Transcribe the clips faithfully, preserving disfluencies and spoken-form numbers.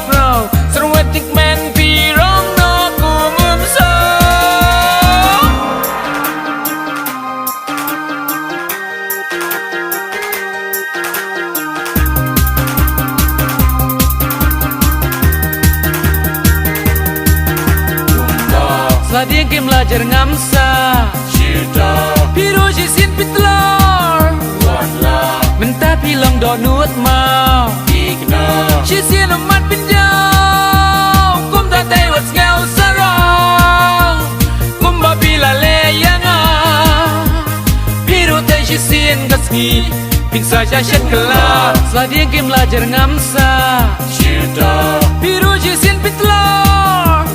Bro, syrwet jingkmen phi rong noh kum un song. Sa dieng kim la jer ngam sa. Phi ruh shisien phi tlor. Mynta phi long dohnud maw. Shisien ym mat pynjaw. Kumta te wat sngew sarong. Kumba phi la leh ïa nga. Phi ruh te shisien ka sngi. Phin sa sha shet kylla. Sa dieng kim la jer ngam sa. Phi ruh shisien phi tlor.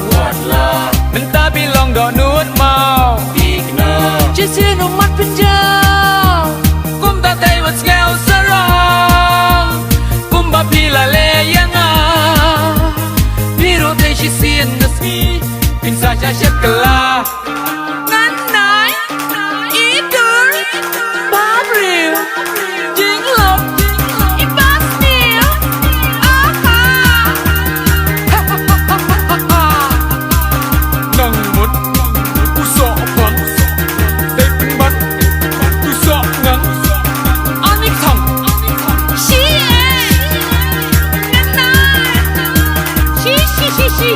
Mynta phi long dohnud maw. Shisien ym mat pynjaw. Kumta te wat sngew sarong. Kumba phi la leh ïa nga. Phi ruh te shisien ka sngi. Phin sa sha shet kylla. Ngan nai. I dur. Ba briew. Jinglong. I ba sniew. Aha. Nang mut. U soh pang. Dei pynban. U soh ngan. Ani khang. Shi eh. Ngan nai. Shi, shi, shi, shi.